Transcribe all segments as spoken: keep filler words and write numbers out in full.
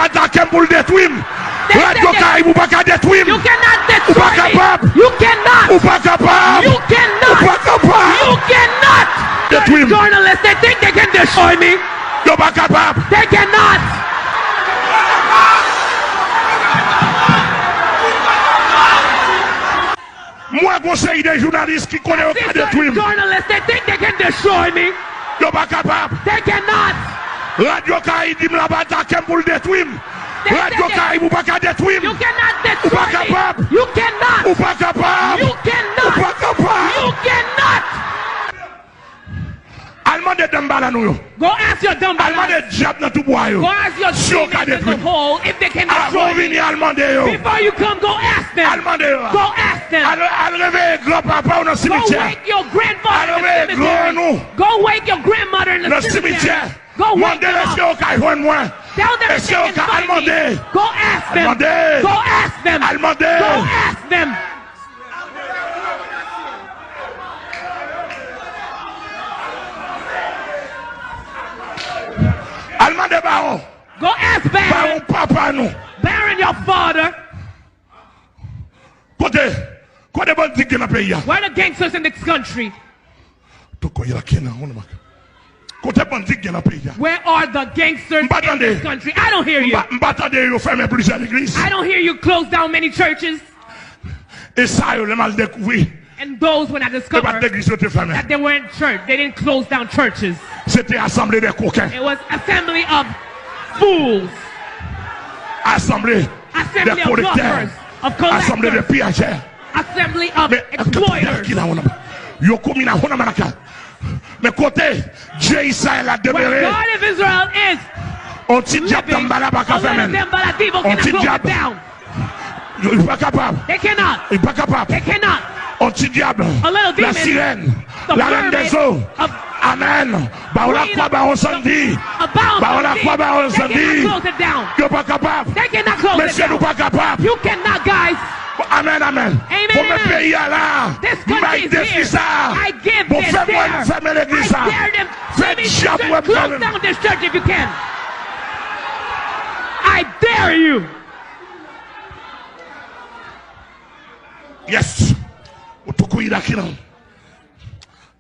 Atake m pou l detwi m. Radyo Karayib, ou pa ka detwi m. You cannot destroy me. Ou pa kapab. You cannot. Ou pa kapab. You cannot. Ou pa kapab. You cannot. Detwi m. Journalists, they think they can destroy me. Yo pa kapab. They cannot. M wè gon seri de jounalis ki konnen yo ka detwi m. Journalists, they think they can destroy me. Yo pa kapab. They cannot. Radyo Karayib di m l ap atake m pou l detwi m. Radyo Karayib, ou pa ka detwi m. You cannot destroy me. Ou pa kapab. You cannot. Ou pa kapab. You cannot. Ou pa kapab. You cannot. Al mande Danmbala nou yo. Go ask your Danmbala. Al mande dyab nan toubwa yo. Go ask your demons in the hole if they can destroy me. Si yo ka detwi m. Avan w vini, al mande yo. Before you come, go ask them. Al mande yo. Go ask them. Al, al reveye granpapa w nan simityè. Go wake your grandfather in the cemetery. Al reveye grann ou. Go wake your grandmother in the cemetery. Nan simityè. Go wake them up. Mande yo èske yo ka jwenn mwen. Tell them if they can find me. Èske yo ka, al mande. Go ask them. Al mande. Go ask them. Al mande. Go ask them. Al mande Bawon. Go ask Barron. Barron papa nou. Barron, your father. Kote, kote bandi k gen nan peyi a? Where are the gangsters in this country? Toko yela kena, on mak. Kote bandi k gen nan peyi a? Where are the gangsters in this country? I don't hear you. M pa, m pa tande yo fèmen plizyè legliz. I don't hear you close down many churches. E sa yo, lè m al dekouvri, e pa t legliz yo te fèmen. And those when I discovered that they weren't church, they didn't close down churches. Se te asanble de koken. It was assembly of fools. Asanble de kolektè. Assembly of bluffers, of collectors. Asanble de piyajè. Assembly of exploiters. Men, yo komi nan fon nan manaka. Men kote Dye Izrayèl la demere. Where God of Israel is living, on ti dyab Danmbala pa ka fèmen. A little demon cannot close it down. On ti dyab. Yo, li pa kapab. They cannot. Li pa kapab. They cannot. On ti dyab. A little demon, la sirèn, the mermaid, la reine des eaux. Amèn. Bawon lakwa, Bawon Sandi. Bawon lakwa, Bawon Sandi. They cannot close it down. Yo pa kapab. They cannot close it down. Mesye, nou pa kapab. You cannot, guys. Amèn, amèn. Amen, amen. Bon, men peyi a la. This country is here. M bay defi sa. I give this dare. Bon, fè m wè m fèmen legliz sa. I dare them. Fè dyab wè m fèmen. Close down this church if you can. I dare you. Yes. Utukuira kina.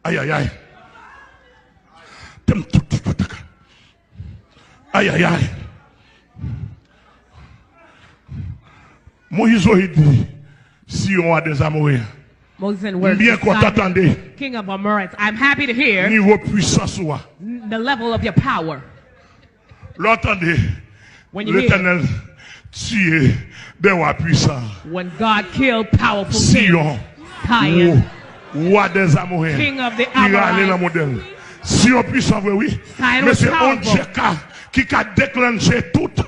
Ay, ay, ay. Tem, tu, tu, tu, taka. Ay, ay, ay. Moyiz Oyi di, Siyon wa dèz Amoryen. Moses and words, m byen kontan tande. King of Amorites. I'm happy to hear nivo pwisans ou a. N-, the level of your power. Lè w tande, when you hear, Letènèl tiye de wa pwisan. When God killed powerful kings, Siyon, Sion, wa, wa dèz Amoryen, king of the Amorites, ki rale nan modèl. Siyon pwisan vre, wi. Sion was powerful. Men se yon Dye ka, ki ka deklanche tout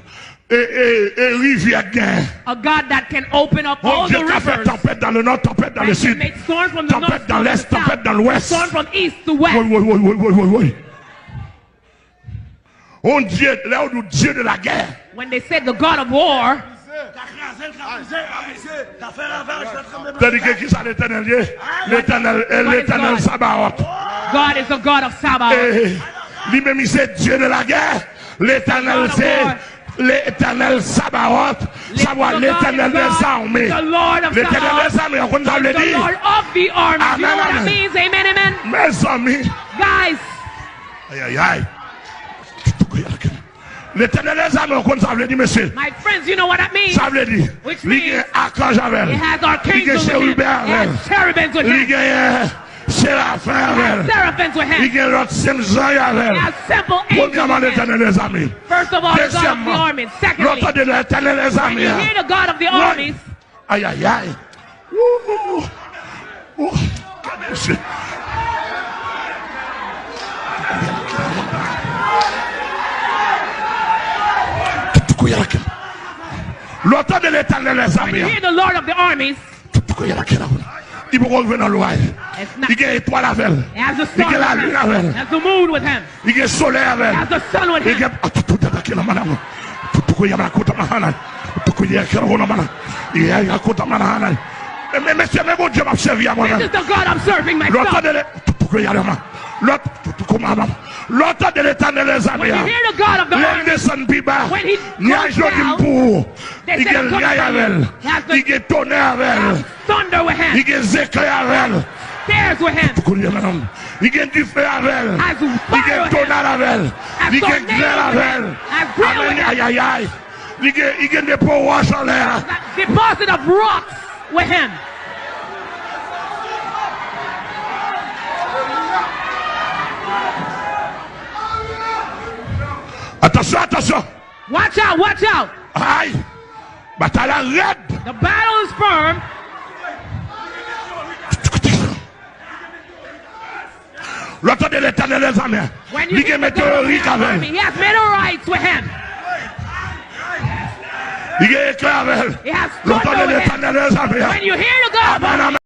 e, e, e rivyè k genyen. A God that can open up all the rivers. Yon Dye ka fè tanpèt dans le nord, tanpèt dans le sud, tanpèt dans l'est, tanpèt dans l'ouest. That can make storm from the north to the south, storm from east to west. Woy, woy, woy. Yon Dye, lè yo di w Dye de la guerre. When they said the God of war, Tandis ke ki sa Letènèl ye? Letènèl, eh, Letènèl Sabaot. God is the God of Sabaoth. Eh, li menm, li se Dye de la guerre. Letènèl se Letènèl Sabaot. Sa vle di Letènèl dèzame. Letènèl dèzame, ou konn sa vle di? Amèn, amèn. Mezanmi. Guys. Ay, ay, ay. Letènèl dèzame, ou konn sa vle di, mesye? My friends, you know what that means? Sa vle di, li gen akanj avè l. Li gen cheribin avè l. It has archangels with him. It has cherubims with him. Li gen serafen avè l. It has seraphims with him. Li gen lòt senp zanj avè l. It has simple angels with him. Premyèman, Letènèl dèzame. First of all, the God of the armies. Dezyèmman, lè w tande Letènèl dèzame a, when you hear the God of the armies, ay, ay, ay. Wou, wou, wou. Gade mesye. Lè w tande Letènèl dèzame a, when you hear the Lord of the armies, li poko rive nan lwa. Li gen etwal avè l. Li gen lalin avè l. Has the moon with him. Li gen solèy avè l. Has the sun with him. Li gen, ah, tutu dada kila mana. Tutu ko yamana kota mahana. Tutu ko ya kila mana mana. Ya ya kota mana hana. Men, men, mesye, men Bondye m ap sèvi a mwen menm. This is the God I'm serving myself. Lòt tande le, tutu ko ya lama. Lòt, tutu ko mama. Lè w tande Letènèl dèzame a, lè l desann pi ba, nyaj yo di m pou ou, li gen nyaj avè l, li gen tonè avè l, li gen zeklè avè l. Kounye a, li gen dife avè l, li gen tonad avè l, li gen grèl avè l. Amèn, ayayay. Li gen, li gen depo wòch anlè a. Deposit of rocks with him. Atansyon, atansyon. Watch out, watch out. Ay! Batay la rèd. The battle is firm. Lè w tande Letènèl dèzame a, li gen meteorit avè l. He has meteorites with him. Li gen eklè avè l. He has thunder with him. Lè w tande Letènèl dèzame a, amèn, amèn.